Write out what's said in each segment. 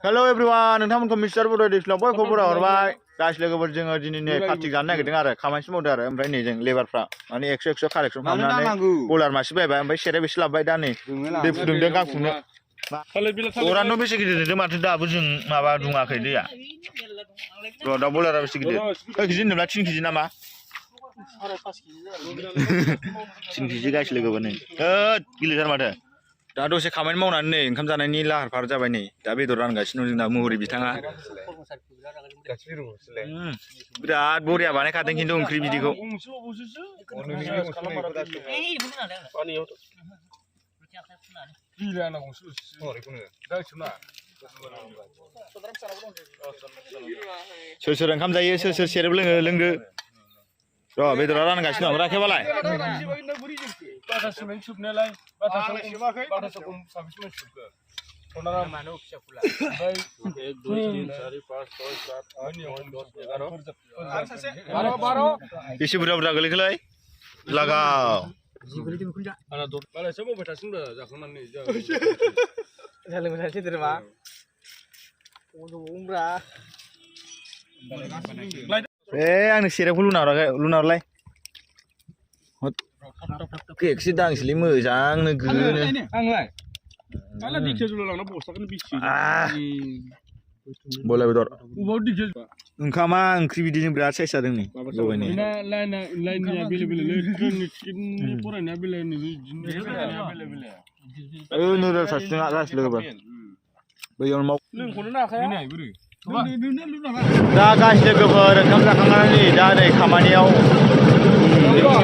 Hello everyone, नोंथांमोनखौ mister बड' डिस्लाव बयखौबो बराय हरबाय। गाइस लोगोफोर जोङो दिनै पार्टी जानो नागिरदों आरो खामानिसो मावदों आरो ओमफ्राय नै जों लेबारफ्रा माने 100 कालेक्सन खालामनानै बलार मासे बायबाय ओमफ्राय सेरेब एसे लाबोबाय दा नै दै फुदुंदों गां फुंनो। अरानो बेसे गिदिर देरदों माथो दाबो जों माबा दुङाखै दैया। र' दा बलारा बेसे गिदिर? 1 केजि होनोब्ला 3 केजि नामा? 3 केजि गाइस लोगोफोर नै। गिलिरथार माथो। दा दसे खामानि मावनानै नै ओंखाम जानायनि लाहार फाहार जाबाय नै दा बेदर रानगासिनो दं जोंना महरै बिथाङा बिराद बरिया बानायखादों खिन्थु ओंख्रि बिदिखौ सोर सोर ओंखाम जायो सोर सोर सेरेब लोङो लोंदो र' बेदरा रानगासिनो दं राखेबालाय बेसे बुरजा बुरजा गोलैखोलाय लागाव आंनो सेरेबखौ लुना हरलाय केकसो दांसैलै मोजांनो गोनो बयलार बेदर ओंखामा ओंख्रि बिदिनो बिराद साइस जादों नै नोगोर सासेजों गासिबो लोगोफोर बैयावनो माव दा गासै लोगोफोर ओंखाम जाखांनानै दा नै खामानियाव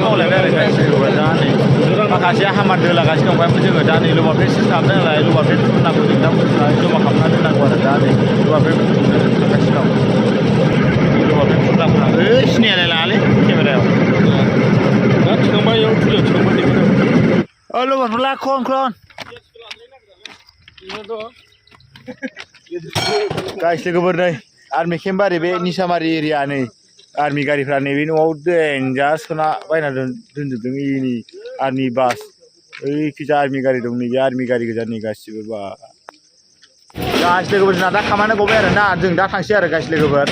मावलायबाय आरो गासै लोगोफोर दा नै माखासे हामार दोलागासिनो दं ओमफ्राय जोङो दा नै लुबा प्रेक्टिस खालामदों नालाय लुबा प्रेक्टिस नांगौ जों दा बुस्थुआ जमा खालामना दोननांगौ आरो दा नै लुबा प्रेक्टिस थांगासिनो दं लुबा प्रेक्टिस खालामनांगौ सिनायलाय लाङालै केमेरायाव दा थिखांबाय इयाव थुलियाव थिखांबाय लुबाफोरला ख्लन गाइस लोगोफोर नै आर्मि केम्प बारि बे निसामारि एरिया नै आर्मि गारिफ्रा नैबे न'आव देनजार सोना बायना दोनजोबदों इनि आर्मि बास ओइखिजा आर्मि गारि दं नैबे आर्मि गारि गोजा नै गासिबो बा गाइस लोगोफोर जोंना दा खामानि गबाय आरो ना जों दा थांसै आरो गाइस लोगोफोर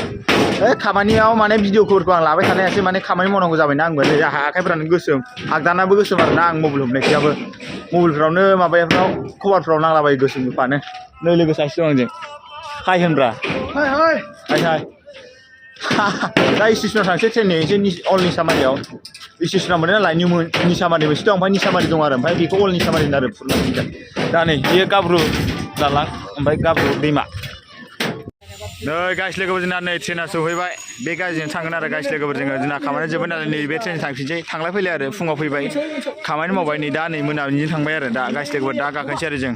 खामानियाव माने भिडिअफोरखौ आं लाबाय थानो हायासै माने खामानि मावनांगौ जाबायना आंबो नै आखाइफ्रानो गोसोम आगदानाबो गोसोम आरोना आं मबाइल हमनायखैयाबो मबाइलफ्रावनो माबायाफ्राव कभारफ्राव नांलाबायो गोसोम गोफानो नै लोगो सासे दं आंजों हाय होनब्रा हाय दा स्टेसनाव थांसै ट्रेननि एसे अल निसामारियाव स्टेसनाव मोनो नालाय निसामारि मोनसे दं ओमफ्राय निसामारि दं आरो ओमफ्राय बेखौ अल निसामारि होनो आरो दा नै बेयो गाब्रु दालां ओमफ्राय गाब्रु दैमा नै गाइस लोगोफोर जोंना नै ट्रेना सौहैबाय बे गारिजों थांगोन आरो गाइस लोगोफोर जोंना खामानि जोबबाय नालाय नै बे ट्रेनजों थांफिनसै थांलाय फैलाय आरो फुङाव फैबाय खामानि मावबाय नै दा नै मोनाबिलिजों थांबाय आरो दा गाइस लोगोफोर दा गाखोनोसै आरो जों